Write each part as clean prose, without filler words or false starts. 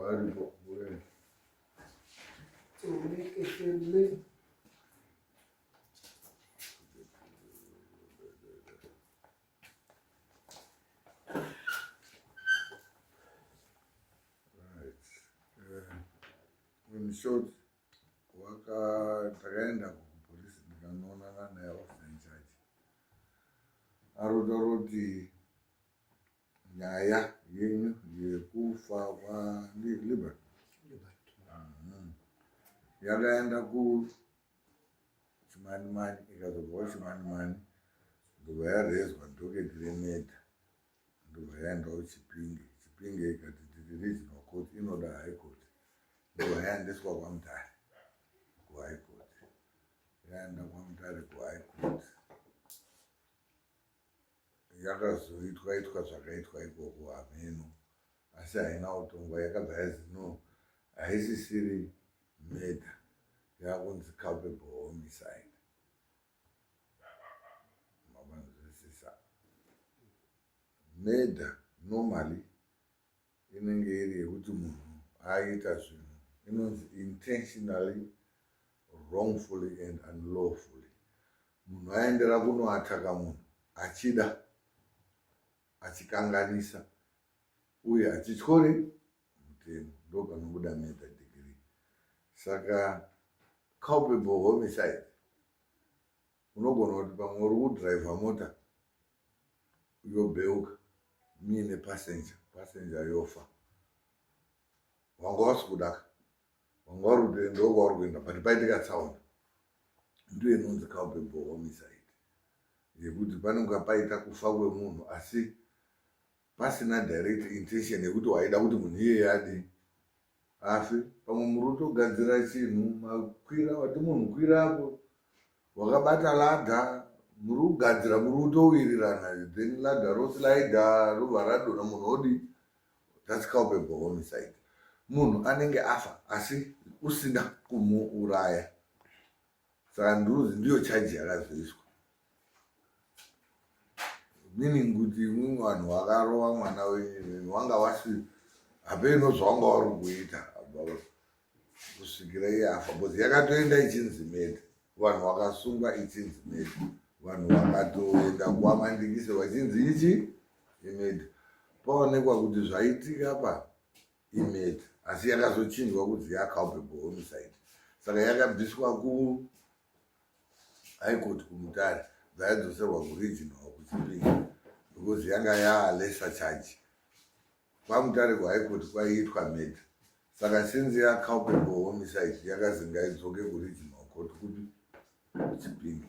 Varipo uye. Right. In short, waka takaenda kupolisi ndikanoonana naye officer in charge. Arotaura kuti nyaya yenyu yekufa kwaLibert yakaenda kuChimanimani, ikazobva kuChimanimani ndobva yarezwa docket remurder, ndobva yaendawo Chipinge. Chipinge ikati tiri regional court, inoda high court, ndobva yaendeswa kwaMutare kuhigh court. Yaenda kwaMutare kuhigh court, yakazoitwa itwa zvakaitwa ikoko hameno, asi haina kutongwa. Yakabva yazi no, haisisiri murder, yakunzi culpable homicide. Mamanzwisisa? Murder normally inenge iri yekuti munhu aita zvinhu inonzi intentionally, wrongfully and unlawfully. Munhu aendera kunoataka munhu achida, achikanganisa uye achityore mutemo, ndo panobuda murder degree. Saka culpable homicide, unogona kuti pamwe uri kudhiraivha mota, yobheuka muine passenger, passenger yofa. Wanga wasi kudaka, wanga uri kutoendawo kwauri kuenda, but paitika tsaona. Ndiyo inonzi culpable homicide, yekuti panonga paita kufa kwemunhu asi pasina direct intention yekuti waida kuti munhu iyeye adi afe. Pamwe muri kutogadzira chinhu, makwira, wati munhu kwirapo, wakabata ladder, muri kugadzira, muri kutowirirana, then ladder roslida, robva radonha, munhu odi. That's culpable homicide. Munhu anenge afa asi usina kumuuraya. Saka nduzi ndiyo charge yakazoiswa, meaning kuti imwimwe vanhu vakarova mwana wenyu wanga wasi hapeno zvawanga vari kuita kusvikira iye afa, because yakatoenda ichinzi murder, vanhu vakasungwa ichinzi murder, vanhu vakatoenda kwaMandikise vachinzi ichi imurder. Paonekwa kuti zvaitika pa imurder, asi yakazochinjwa kunzi yaculpable homicide. Saka yakabviswa ku high court kuMutare, bvayadzoserwa kuregional kuChipinge, because yanga yalesser charge. KwaMutare kuhigh court kwaiitwa murder, saka since yaculpable homicide, yakazi ngaidzoke kuregional court kupi? KuChipinge.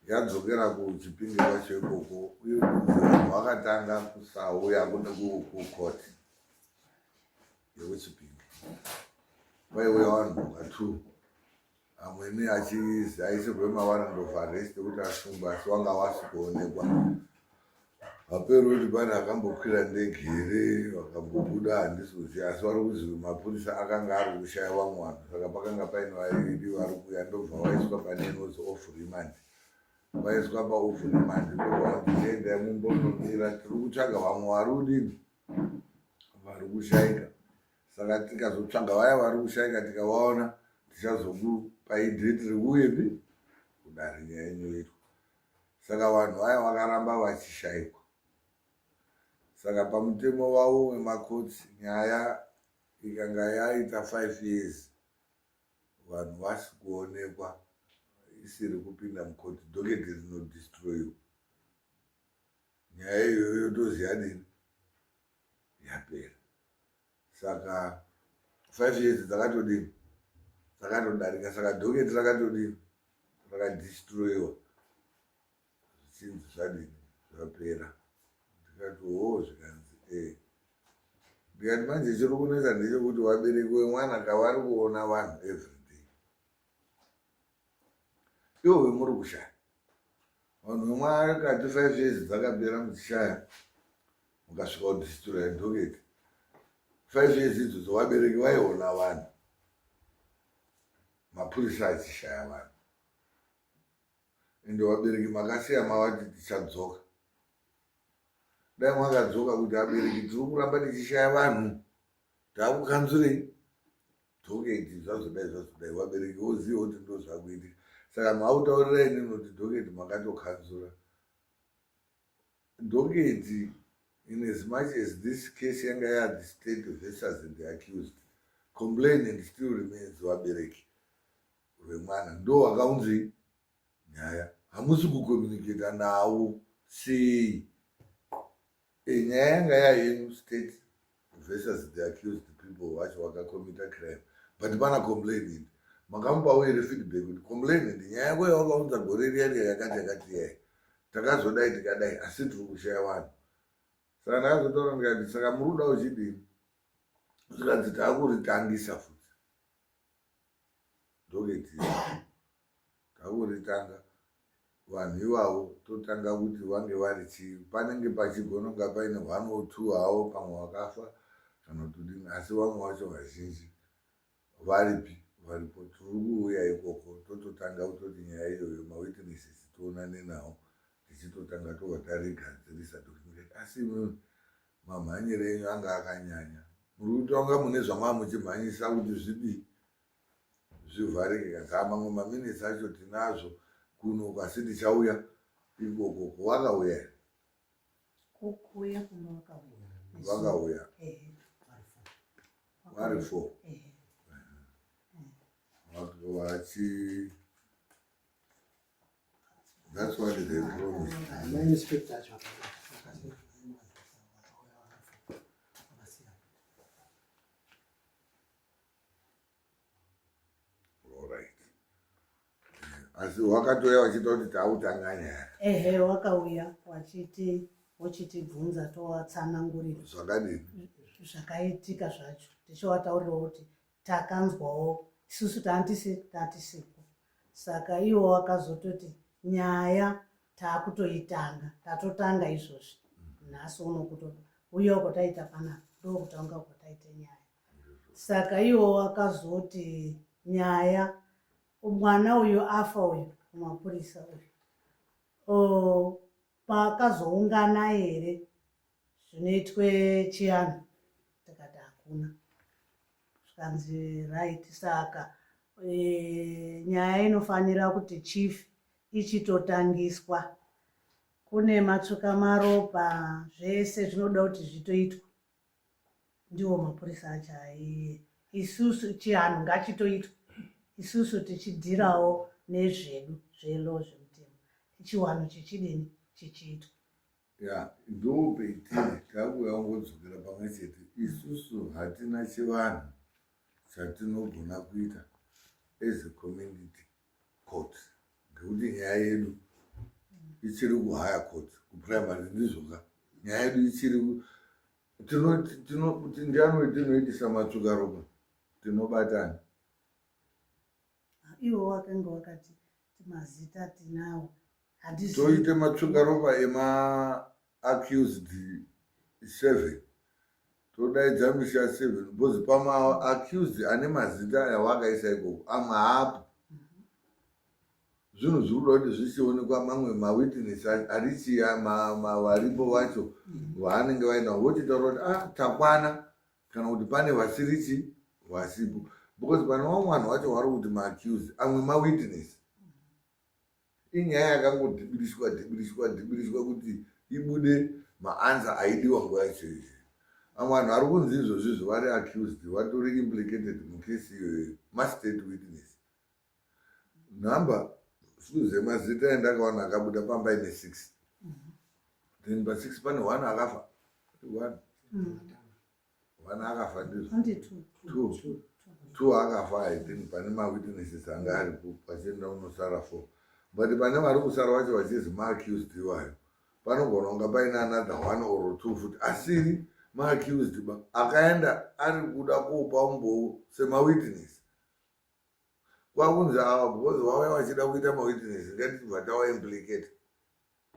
Yadzokera kuChipinge kwacho ikoko, uye kunzi vanhu vakatanga kusauya kucourt yekuChipinge. Kwaiuya vanhu vaka2, amweni achizi aisirwe mawarrant of arrest ekuti asungwa, asi wanga wasi kuonekwa. Haperi kuti pane akambokwira ndege here, vakambobuda, handisi kuziva, asi vari kuzi mapurisa akanga ari kushaya vamwe vanhu. Saka pakanga paine vaiviri vari kuuya, ndobva vaiswa pane inonzi off remand. Vaiswa paoff remand, ndobva vanzi chiendai mumbonomira, tiri kutsvaga vamwe vari kudini, vari kushaika. Saka tikazotsvaga vaya vari kushaika, tikavaona, tichazokupai date rekuuyepi kudare, nyaya inoitwa. Saka vanhu vaya vakaramba vachishaikwa. Saka pamutemo wavo wemakotsi, nyaya ikanga yaita 5 years vanhu vasi kuonekwa, isiri kupinda mukoti, docket rinodestroyiwa, nyaya iyoyo yotozi yadini? Yapera. Saka 5 years dzakatodini? Dzakatodarika. Saka docket rakatodini? Rakadestroyiwa, zvichinzi zvadini? Zvapera. Ndikati ho, zvikanzi e. Ndikati manje chiri kunetsa ndechekuti vabereki vemwana kavari kuona vanhu everyday, ivo vemuri kushaya vanhu vemwana. Kati 5 years dzakapera muchishaya, mukasvika kudestroya docket, 5 years idzodzo vabereki vaiona vanhu, mapurisa achishaya vanhu, ende vabereki makasiya mavati tichadzoka. Dai makadzoka kuti abereki tiri kuramba tichishaya vanhu. Takukanzurei docket zvazodai zvazodai, vabereki voziva kuti ndo zvakuitika. Saka mautaurira inini kuti docket makatokanzura docket. In as much as this case yanga ya the state versus the accused, complainant still remains vabereki vemwana, ndo vakaunzi nyaya. Hamusi kucommunicata navo sei? Nyaya yanga yayenyu, state versus the accused people vacho vakacommita crime, but pana complainant. Makamupawo here feedback kuti, "Complainant, nyaya yako yawakaunza gore riya riya yakati yakati yai, takazodai tikadai, asi tiri kushaya vanhu"? Saka ndakazotaura ndikati, "Saka muri kuda uchidini?" Zvikanzi, "Taakuritangisa futi docket, takuritanga. Vanhu ivavo totanga kuti vange vari chii, panenge pachigona kunga paine one or two havo, pamwe vakafa kana kuti kudini, asi vamwe vacho vazhinji varipi, varipo. Tiri kuuya ikoko, tototanga kutoti nyaya iyoyo mawitnesses tionane nawo, tichitotanga tobva tarigadzirisa document." Asi imimi mamhanyiro enyu anga akanyanya. Muri kutonga mune zvamava muchimhanyisa kuti zvidii, zvivharike. Kanzi mamwe maminitsi acho tinazvo kuno, asi tichauya ikoko. Vakauya here? Kuuya kuno vakauya. Vakauya vari four. Vachi that's what they promised. Mainspector acho akasiyana. Alright, asi wakatouya vachiita kuti tautanga nyaya? Ehe, wakauya wachiti wochitibvunza, towatsanangurira. Zvakadini? Zvakaitika zvacho, tichivataurirawo kuti takanzwawo isusu, taantisi tatisipo. Saka iwo wakazototi nyaya taakutoitanga, tatotanga izvozvi nhasi uno, kutouya uko taita panapa, ndokutanga kwataita nyaya. Saka iwo wakazoti nyaya, mwana uyu afa uyu, kumapurisa uyu pakazoungana here zvinoitwe chianhu? Tikati hakuna. Zvikanzi, "Right, saka nyaya inofanira kuti chief ichitotangiswa, kune matsvuka maropa, zvese zvinoda kuti zvitoitwa." Ndiwo mapurisa acho ai isusu chianhu ngachitoitwa, isusu tichidhirawo nezvedu zvelo zvemutemo, chiwanhu chichidini, chichiitwa. Ya, ndopeitiri takuuya kungodzokera pamwe chete. Isusu hatina chivanhu chatinogona kuita as a community court, ngekuti nyaya yedu ichiri kuhigher court, kuprimary. Ndizvoka, nyaya yedu ichiri ndiani tinoitisa matsvuka ropa, tinobatana? Iwo wakanga wakati mazita tinawo. Toite matsvuka ropa ema-accused seven, todaidza misha seven, because pama-accused ane mazita aya wakaisa ikoko, amwe haapo. Zvinhu zviri kuda kuti zvichionekwa, mamwe mawitness arichiya varipo vacho vaanenge vainawo, vochitaura kuti, "Ah, takwana," kana kuti pane vasirichi vasipo, because pane vamwe vanhu vacho vari kuti maaccused, amwe mawitness. Inyaya yakangodhibiriswa dhibiriswa dhibiriswa kuti ibude maanswer aidiwa nguva yacho izvi. Amwe vanhu vari kunzi izvozvizvo vari accused vatori implicated mukesi iyoyo, mastate witness. Number suze mazita endakaona akabuda pamba ine six, then pasix pane one akafa, one one akafa, ndizvo? Two, two akafa, I think. Pane mawitnesses anga aripo, pachienda unosara four, but pane vari kusara vacho vachizi maaccused iwayo, panogona kunga paine another one or two futi asiri maaccused ba, akaenda ari kuda kupa umbowo semawitness. Kwakunzi ava, because vauya vachida kuita mawitness, ngatibva tawaimplicate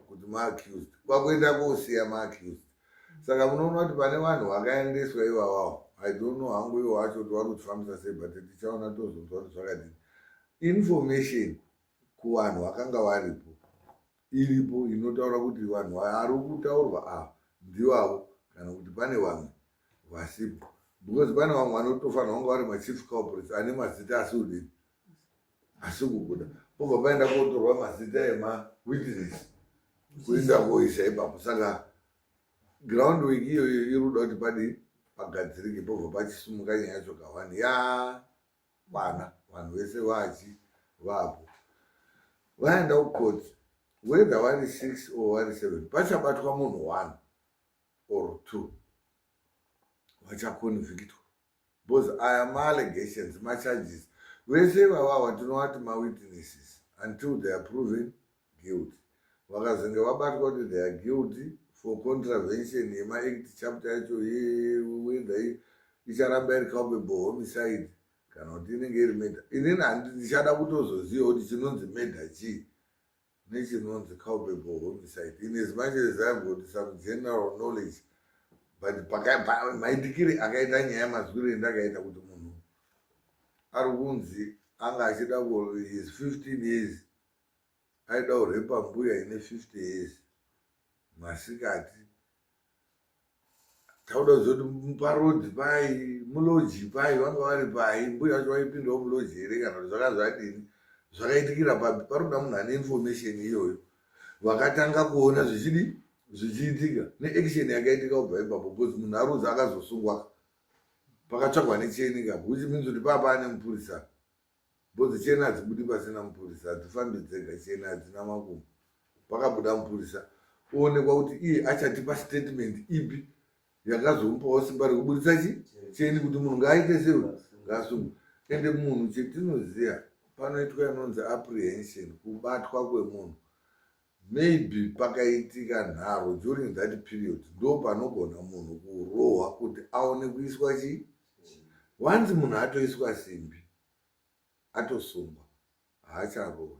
kuti maaccused, kwakuenda kosiya maaccused. Saka munoona kuti pane vanhu vakaendeswa ivavawo. I don't know hangu ivo vacho kuti vari kutifambisa sei, but tichaona, tozonzwa kuti zvakadini. Information kuvanhu vakanga varipo iripo inotaura kuti vanhu vari kutaurwa ava ndivavo, kana kuti pane vamwe vasipo. Because pane vamwe vanotofanirwa kunge vari machief culprits ane mazita asi kudini, asi kubuda. Pobva paenda kotorwa mazita emawitness kuenda koisa ipapo. Saka ground work iyoyo iri kuda kuti padii, pagadzirike, pobva pachisumuka nyaya yacho kawani yakwana, vanhu vese vachi vapo vaenda kucourt, whether vari 6 or vari 7, pachabatwa munhu 1 or 2 vachaconvictwa, because aya maallegations, macharges. Vese ivavava tinovati mawitnesses until they are proven guilty. Vakazenge vabatwa kuti they are guilty for contravention yemaact chapter yacho, whether icharamba iri culpable homicide kana kuti inenge iri murder, inini handichada kutozoziva kuti chinonzi murder chii nechinonzi culpable homicide, in as much as I've got some general knowledge. But maitikire akaita nyaya, mazwiro endakaita kuti munhu ari kunzi anga achida, is 15 years, aida kurepa mbuya ine 50 years masikati. Tauda kuziva kuti parodhi pai, mulodge pai, vanga vari pai, mbuya vacho vaipindawo mulodge here, kana kuti zvaka zvadini, zvakaitikira papi. Paroda munhu ane information iyoyo, vakatanga kuona zvichidi zvichiitika neaction yakaitika kubva ipapo, because munhu aruzi akazosungwa pakatsvagwa necheni kapo, which means kuti papa ane mupurisa, because cheni hadzibudi pasina mupurisa, hadzifambi dzega, cheni hadzina makumbo. Pakabuda mupurisa, oonekwa kuti iye achatipa statement ipi yakazomupawo simba rekuburitsa chi cheni kuti munhu ngaaite sei, ngaasungwe. Ende munhu, chetinoziva, panoitwa inonzi apprehension, kubatwa kwemunhu. Maybe pakaitika nharo during that period, ndo panogona munhu kurohwa kuti aone kuiswa chi. Once munhu atoiswa simbi, atosungwa, haacharohwi.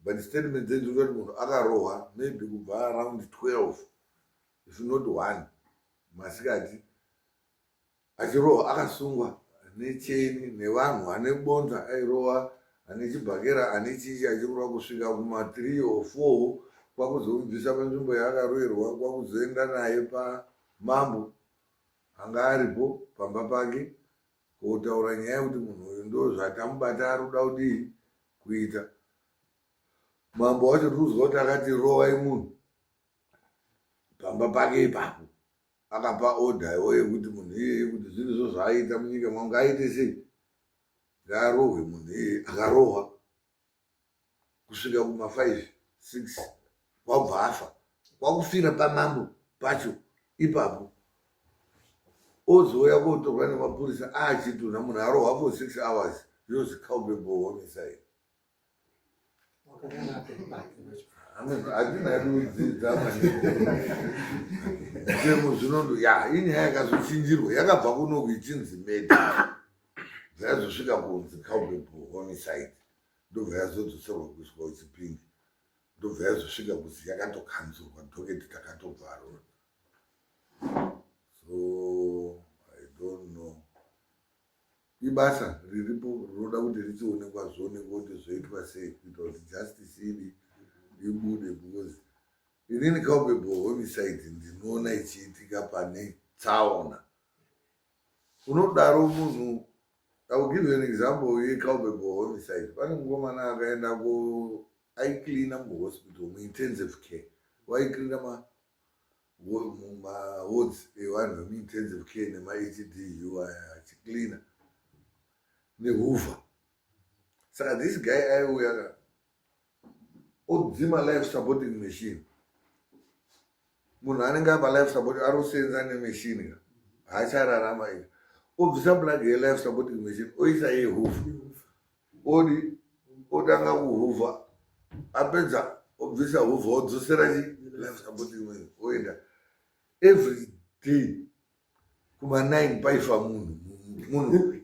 But statement dzenyu kuti munhu akarohwa maybe kubva around 12, if not 1 masikati, achirohwa, akasungwa necheni nevanhu, ane bonza airohwa, ane chibhakera, ane chichi, achirohwa kusvika kuma3 or 4, kwakuzomubvisa panzvimbo yaakaroverwa, kwakuzoenda naye pamambo anga aripo pamba pake kotaura nyaya yekuti munhu uyu ndo zvatamubata, ari kuda kudii kuita. Mambo wacho tirikuzwa kuti akati rovai munhu pamba pake ipapo, akapa order iwo yekuti munhu iyeye, kuti zvinhu izvo zvaaita munyika mangu, ngaaite sei, ngaarohwe munhu iyeye. Akarohwa kusvika kuma5 6, kwabva afa, kwakufira pamambo pacho ipapo. Ozouya kotorwa nemapurisa achitunha munhu arohwa for 6 hours, yozi culpable homicide. Hatina kudzidza maningi zvinondo ya inyaya yakazochinjirwa, yakabva kunoku ichinzi murder, zvayazosvika kunzi culpable homicide, ndobva yazodzoserwa kuiswa kuChipinge, ndobva yazosvika kuzi yakatokanzurwa docket, takatobvarura. So I don't know, ibasa riripo rinoda kuti richionekwa, zvionekwa kuti zvoitwa sei kuita kuti justice idi ibude, because inini culpable homicide ndinoona ichiitika pane tsaona. Unodaro munhu, I will give you an example yeculpable homicide. Pane mukomana akaenda ku aicleana muhospital, muintensive care, waicleana mawards evanhu vemuintensive care nemaHDU aya, achicleana nehoover. Saka this guy aiuya odzima life supporting machine. Munhu anenge apa life support, ari kusenza nemachine ka, haachararama iyo, obvisa plug yelife supporting machine, oisa yehoover, odi otanga kuhoover. Apedza, obvisa hoover, odzosera chi life supporting machine, oenda. Every day kuma9 paifa munhu. Munhu,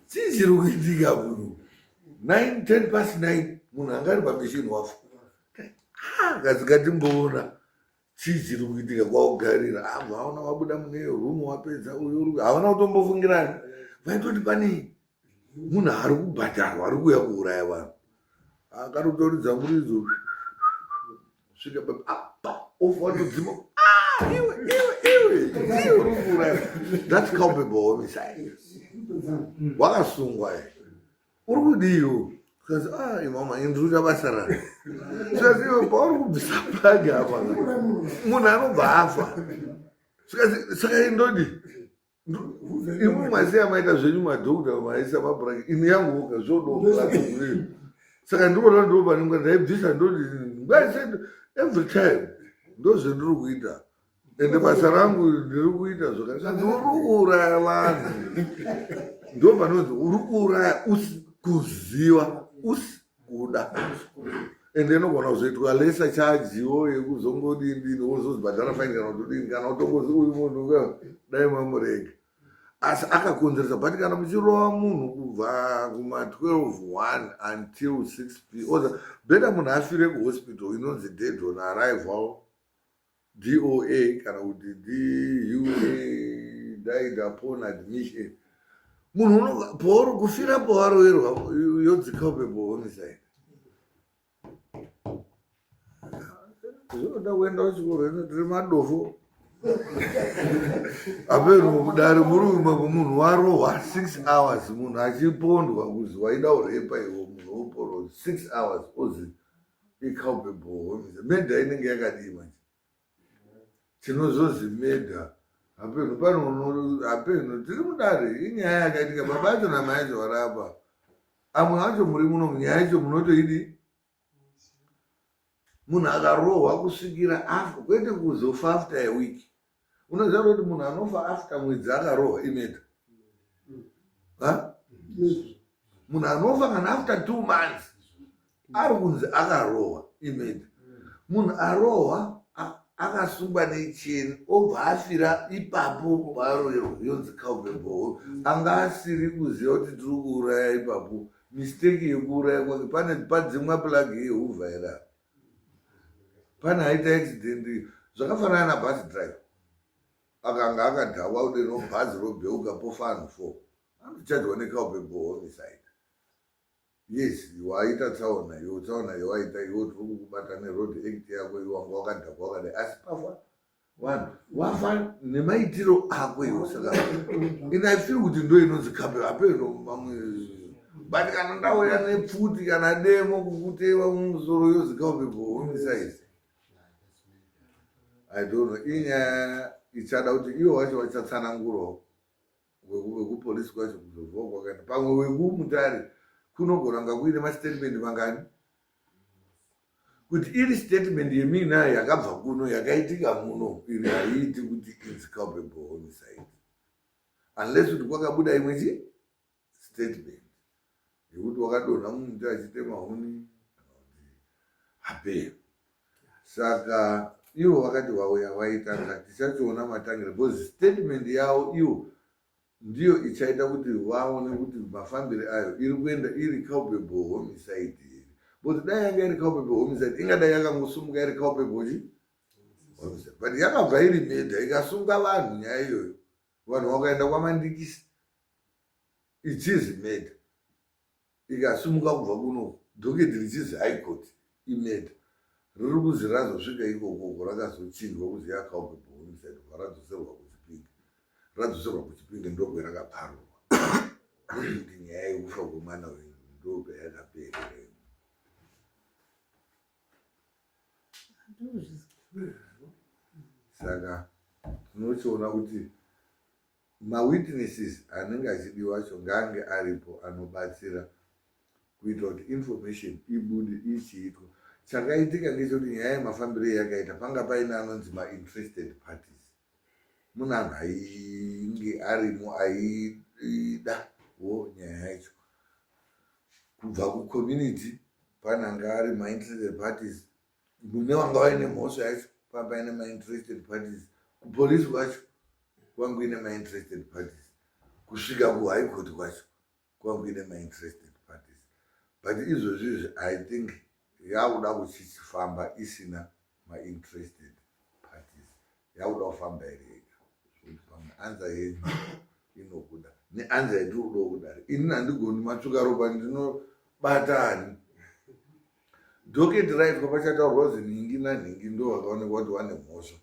chii chiri kuitika? Munhu 9, 10 past 9, munhu anga ari pamachine wafa. Kazi katimboona chii chiri kuitika. Kwakugarira vaona wabuda mune room, wapedza uyu, havana kutombofungirani, vaitoti pane munhu ari kubhadharwa ari kuuya kuuraya vanhu. Akatotoridza muridzo, svika apa, ofa, watodzima. Ah, iwe iwe iwe iwe uri kuuraya. That's culpable homicide. Wakasungwa eh. Uri kudiiwo? Zvikanzi ah imama ini ndiri kuita basa rani. Zvikanzi iwe pauri kubvisa plug apa munhu anobva afa. Zvikanzi saka ini ndodii? Imwi masiya maita zvenyu madhokta maisa mabraki ini yangu woga zvodoa saka ndikuona ndo panenge ndaibvisa ndoti every time ndozvendiri kuita ende basa rangu ndiri kuita zvakanzi uri kuuraya vanhu ndo panonzi uri kuuraya usi kuziva usi kuda ende inogona kuzoitwa lesa chajiwo yekuzongodindini wozozibhadhara faini kana kutodini kana kutongozi uyu munhu ka dai mamurega asi akakonzeresa but kana muchirova munhu kubva kuma 12 1 until 6 p oza beta munhu afire kuhospital inonzi dead on arrival doa kana kuti dua died upon admission munhu uno pauri kufira pawaroverwa yonzi culpable homicide zvinoda kuenda kuchikoro ino tiri madofo apeno kudare muri umwe munhu warohwa six hours munhu achipondwa kuzi waida urepa iwo munhu woporwa six hours ozi iculpable homicide murder inenge yakadii manje tinozozi murder hapeno pano hapeno tiri mudare inyaya yakaitika baba acho namai acho varapa amwe acho muri muno munyaya yacho munotoidi munhu akarohwa kusvikira afa kwete kuzofa after a week unoziva kuti munhu anofa after mwedzi akarohwa imeta munhu anofa kana after 2 months ari kunzi akarohwa imeta. Munhu arohwa akasungwa necheni obva afira ipapo paroerwa yonzi culpable. Anga asiri kuziva kuti tiri kuuraya ipapo, mistake yekuuraya kwake pane padzimwa plug yehuvha here apa, pane aita accident zvakafanana nabus driver akanga akadhakwa kude nobhazi robheuka pofa anhu four, anochajwa neculpable homicide. Yes, waita tsaona iwo, tsaona yawaita iwo tiri kukubata neroad act yako iwo wanga wakadhakwa wakadai, asi pafa vanhu wafa nemaitiro ako iwo. Saka ini I feel kuti ndo inonzi culpable. Hapeno mamwe, but kana ndauya nepfuti kana demo kukuteva mumusoro yozi culpable homicide, I don't know. Inyaya ichada kuti ivo vacho vachatsanangurawo wekupolisi kwacho kuzobvawo kwakaenda pamwe wekuMutare kunogona kunga kuine mastatement mangani kuti iri statement yemiinayo yakabva kuno yakaitika muno iri haiiti kuti inzi culpable homicide unless kuti kwakabuda imwe chi statement yekuti wakadonha mumuti achitema huni kana kuti hapero. Saka ivo vakati vauya vaitanga tichachiona matangiro because statement yavo ivo ndiyo ichaita kuti vaone kuti mafambire ayo iri kuenda iri culpable homicide here, because dai yanga iri culpable homicide ingadai yakangosumuka iri culpable chi homicide, but yakabva iri murder ikasunga vanhu. Nyaya iyoyo vanhu vakaenda kwaMandikisi ichizi murder, ikasumuka kubva kuno docket richizi High Court imurder, riri kuzi razosvika ikokoko rakazochinjwa kuzi yaculpable homicide kubva radzoserwa kuChipinge. Radzoserwa kuChipinge ndokwerakaparurwa kuti nyaya yekufa kwemwana uyu ndopayakaperera. Saka tinochiona kuti mawitnesses anenge achidiwa acho ngaange aripo anobatsira kuita kuti information ibude ichiitwa. Chakaitika ngechekuti nyaya yemafambiro yakaita panga paine anonzi mainterested parties, mune anhu ainge arimo aidawo nyaya yacho kubva kucommunity, pane anga ari mainterested parties, mune vanga vaine mhosva yacho paine mainterested parties, kupolisi kwacho kwanga kuine mainterested parties, kusvika kuHigh Court kwacho kwanga kuine mainterested parties. But izvozvi izvi I think yakuda kuchichifamba isina mainterested parties, yakuda kufamba iri yega, zvokuti pamwe answer yenyu inobuda neanswer yatiri kudawo kudare. Ini handigoni matsvuka ropa, ndinobata ani docket raitwa pachataurwa kuti nhingi nanhingi ndo vakaonekwa kuti vane mhosva.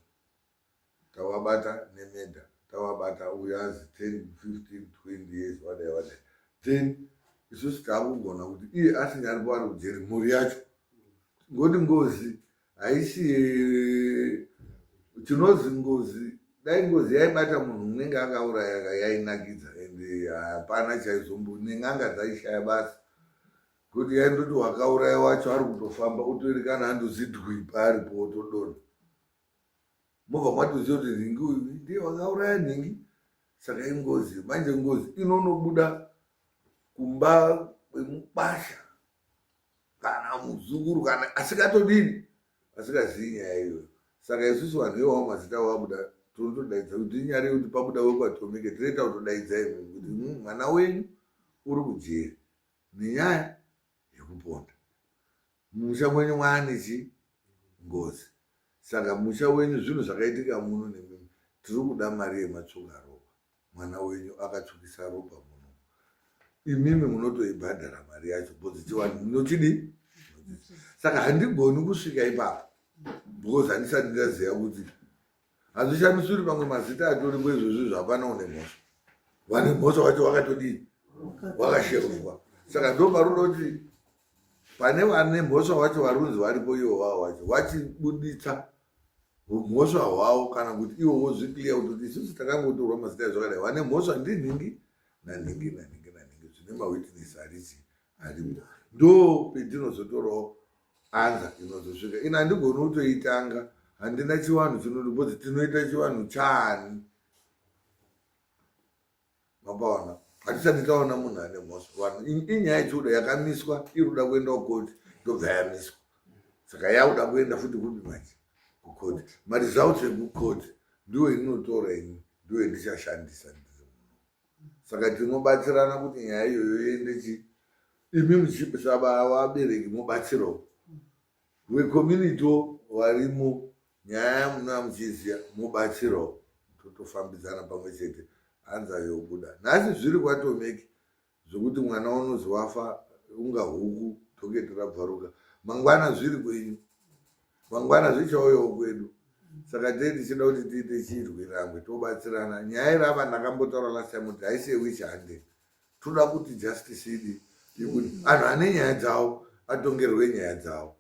Tawabata nemeda, tawabata uyo azi 10, 15, 20 years wadai wadai. Then isusu taakugona kuti iye asinyaripo ari kujeri mhuri yacho. Ngoti ngozi haisi chinozi ngozi, dai ngozi yaibata munhu unenge akauraya yainakidza and hapana chaizombo nen'anga dzaishaya basa. Kuti yaindoti wakauraya wacho ari kutofamba utori kana andozidwi paari po otodonha. Mobva matoziva kuti nhingi uyu ndiye wakauraya nhingi. Saka ingozi, manje ngozi inonobuda kumba kwemukwasha kana muzukuru kana asikatodini asikazivi nyaya iyoyo. Saka isusu vanhu iwawo mazita avo abuda tinotodaidza kuti inyaya yekuti pabuda wekwaTomike tinoita kutodaidza imwe kuti mwana wenyu uri kujeri nenyaya yekuponda. Mumusha mwenyu mwaane chi ngozi. Saka musha wenyu zvinhu zvakaitika muno nemimi tiri kuda mari yematsvuka ropa. Mwana wenyu akatsvukisa ropa muno. Imimi munotoibhadhara mari yacho because chivanhu munochidii? Saka handigoni kusvika ipapo because handisati ndaziva kuti hazvishamisi kuti pamwe mazita atoripo izvozvi izvo hapana une mhosva. Vane mhosva vacho vakatodii? Vakasherufwa. Saka ndo paruda kuti pane vane mhosva vacho varunzi varipo ivo vavo vacho vachibuditsa mhosva hwavo kana kuti ivo vozviclear kuti isusu takangotorwa mazita ezvakadai vane mhosva ndinhingi nanhingi nanhingi nanhingi zvine mawitness arichi arimo ndo pendinozotorawo anza inozosvika ini handigoni kutoitanga handina chivanhu chinoti because tinoita chivanhu chaani mapaona hatisati taona munhu ane mhosva vanhu inyaya ichikuda yakamiswa iri kuda kuenda kukoti ndobva yamiswa saka yakuda kuenda futi kupi manje kukoti maresults ekukoti ndiwo inotora ini ndiwo indichashandisa ndiri muno saka tinobatsirana kuti nyaya iyoyo iende chi imi muchisavabereki mobatsirawo vecommunity varimo nyaya yamunouya muchiziva mobatsirawo totofambidzana pamwe chete hanzi ayobuda nhasi zviri kwatomeki zvekuti mwana unozi wafa unga huku dhoketi rabvaruka mangwana zviri kwenyu mangwana zvichauyawo kwedu saka tee tichida kuti tiite chirwirangwe tobatsirana nyaya iri apa ndakambotaura last time kuti haisi yewitch hunting toda kuti justice idi yekuti anhu ane nyaya dzawo atongerwe nyaya dzawo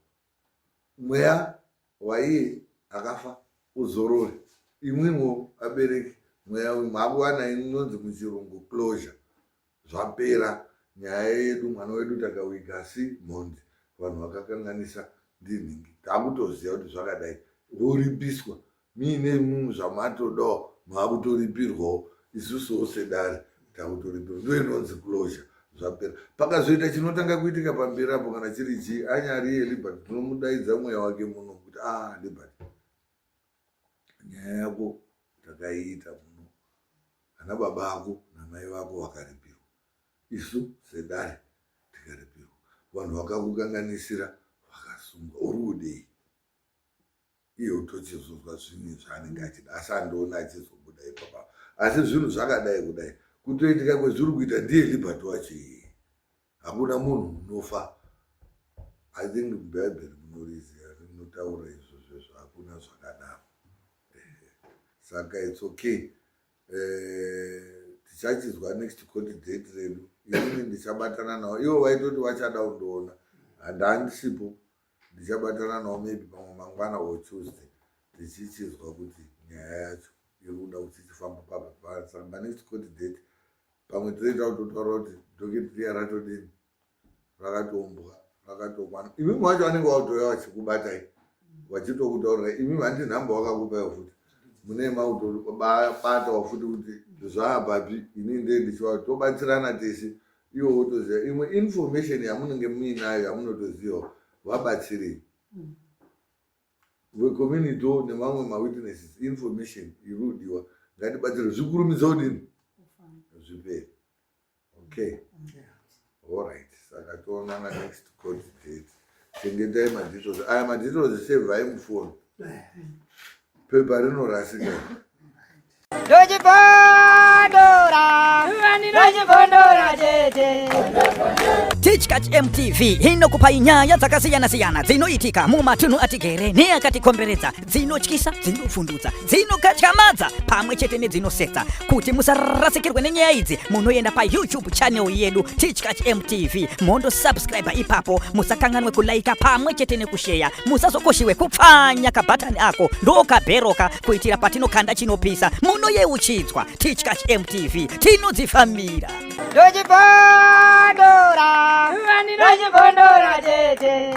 mweya waiye akafa uzorore imwimwo abereki mweya uyu makuwana inonzi muchirungu closure zvapera nyaya yedu mwana wedu takawiga asi mhondi vanhu vakakanganisa ndinhingi takutoziva kuti zvakadai voripiswa Muine imwimwi zvamatodawo makutoripirwawo isusuwo sedare takutoripirwa ndo inonzi closure zvapera pakazoita chinotanga kuitika pamberi apo kana chiri chii anyari liberty tinomudaidza mweya wake muno kuti ah liberty nyaya yako takaiita muno ana baba ako namai vako vakaripirwa isu sedare tikaripirwa vanhu vakakukanganisira vakasungwa uri kudei iye utochizonzwa zvinhu zvaanenge achida asi andiona achizobuda ipapa asi zvinhu zvakadai kudai kutoitika kwezviri kuita ndiye liberty wacho iye hakuna munhu unofa i think bhaibheri munoriziva rinotaura izvozvo hakuna zvakadaro saka its okay eh, tichachizwa next court date redu inini ndichabatana navo ivo vaitoti vachada kundiona handandisipo Ndichabatana navo maybe pamwe mangwana or Tuesday tichichizwa kuti nyaya yacho iri kuda kuti ichifamba papi pa saka panext court date pamwe tinoita kutotaura kuti docket riya ratodini rakatoumbwa rakatokwana imimi wacho vanenge vautouya vachikubatai vachitokutaurirai imimi handi nhamba wakakupaiwo futi mune mautobatawo futi kuti zvaapapi ini ndee ndichiva tobatsirana tese iwe wotoziva imwe information yamunenge muinayo yamunotozivawo vabatsirei vecommunity nemamwe mawitnesses information iri kudiwa ngatibatsire zvikurumidza kudini zvipere okay allright saka toonana next court date chengetai madetails aya madetails sevhai mufoni pepa rinorasika Ndochibondora, ndochibondora tete. Tichkach MTV inokupai nyaya dzakasiyana-siyana dzinoitika mumatunhu atigere neakatikomberedza, dzinotyisa, dzinofundutsa, dzinokatyamadza pamwe chete nedzinosetsa. Kuti musarasikirwe nenyaya idzi, munoenda paYouTube channel yedu Tichkach MTV, mondosubscribe ipapo. Musakanganwe kulaika pamwe chete nekusheya. Musazokoshiwe kupfanya kabhatani ako ndokabheroka kuitira patinokanda chinopisa munoyeuchidzwa. Tichkach MTV, tinodzifambira. Ndochibondora, ndochibondora tete.